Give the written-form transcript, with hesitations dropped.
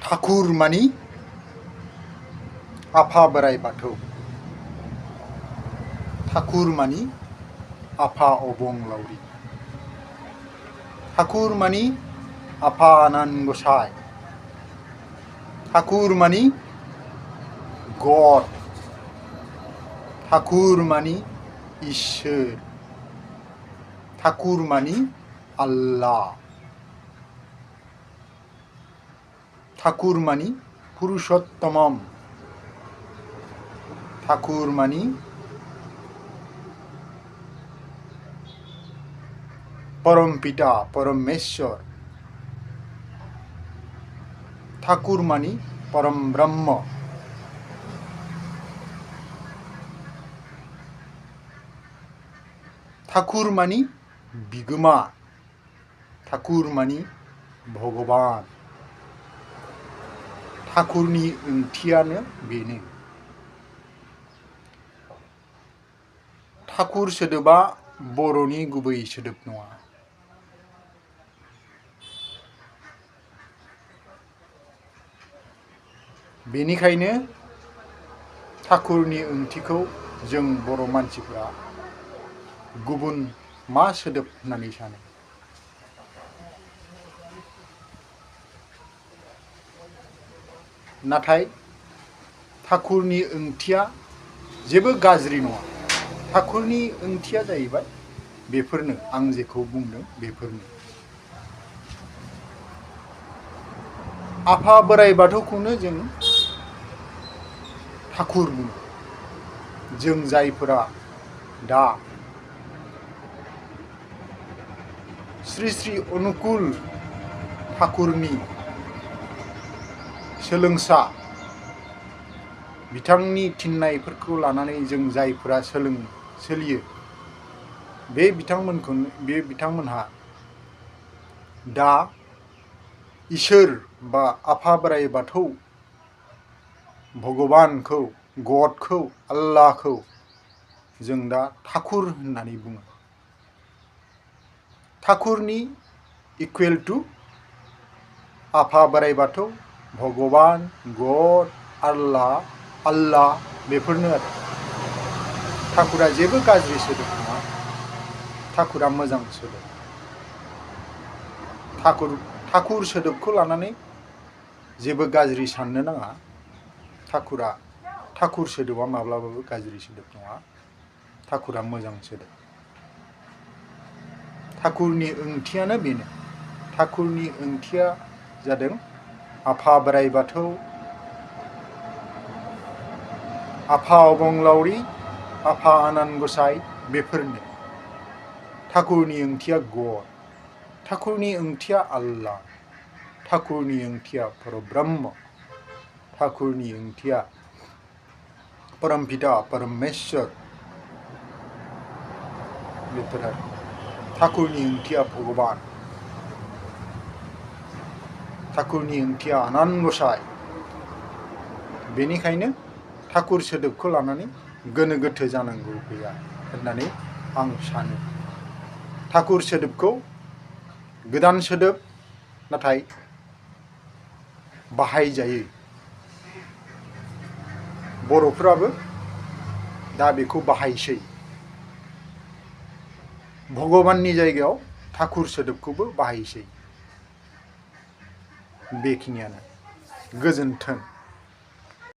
ठाकुर मानि आफा बोराइ बाथौ। ठाकुर मानि आफा अबंलावरि। ठाकुर मानि आफा आनान गसाय। ठाकुर मानि गड। ठाकुर मानि इसोर। ठाकुर मानि आल्लाह। ठाकुर मानि पुरुषोत्तमम। ठाकुर मानि परमपिता परमेश्वर। ठाकुर मानि परम ब्रह्म। ठाकुर मानि बिगोमा। ठाकुर मानि भगवान। ठाकुरनि ओंथियानो बेनो। ठाकुर सोदोबा बर'नि गुबै सोदोब नङा। बेनिखायनो ठाकुरनि ओंथिखौ जों बर' मानसिफ्रा गुबुन मा सोदोब होननानै सानो। नाथाय ठाकुरनि ओंथिया जेबो गाज्रि नङा। ठाकुरनि ओंथिया जाहैबाय बेफोरनो आं जेखौ बुंदों बेफोरनो। आफा बोराइ बाथौखौनो जों ठाकुर बुङो। जों जायफोरा दा श्री श्री अनुकुल ठाकुरनि सोलोंसा, बिथांनि थिननायफोरखौ लानानै जों जायफोरा सोलियो, बे बिथांमोनहा दा इसोर बा आफा बोराइ बाथौ, भगबानखौ, गडखौ, आल्लाहखौ जों दा ठाकुर होननानै बुङो। ठाकुरनि इकुवेल टु आफा बोराइ बाथौ, भगबान, गड, आल्लाह बेफोरनो आरो। ठाकुरा जेबो गाज्रि सोदोब नङा। ठाकुरा मोजां सोदोब। ठाकुर सोदोबखौ लानानै जेबो गाज्रि साननो नाङा। ठाकुर सोदोबा माब्लाबाबो गाज्रि सोदोब नङा। ठाकुरा मोजां सोदोब। ठाकुरनि ओंथियानो बेनो। ठाकुरनि ओंथिया जादों आफा बोराइ बाथौ, आफा अबंलावरि, आफा आनान गसाय बेफोरनो। ठाकुरनि ओंथिया गड। ठाकुरनि ओंथिया आल्लाह। ठाकुरनि ओंथिया परब्रह्म। ठाकुरनि ओंथिया परमपिता परमेश्वर। बेफोर आरो। ठाकुरनि ओंथिया भगबान। ठाकुरनि ओंथिया आनान गसाय। बेनिखायनो ठाकुर सोदोबखौ लानानै गोनो गोथो जानांगौ गैया होननानै आं सानो। ठाकुर सोदोबखौ गोदान सोदोब, नाथाय बाहायजायो। बर'फ्राबो दा बेखौ बाहायसै। भगबाननि जायगायाव ठाकुर सोदोबखौबो बाहायसै। बेखिनियानो। गोजोन्थों।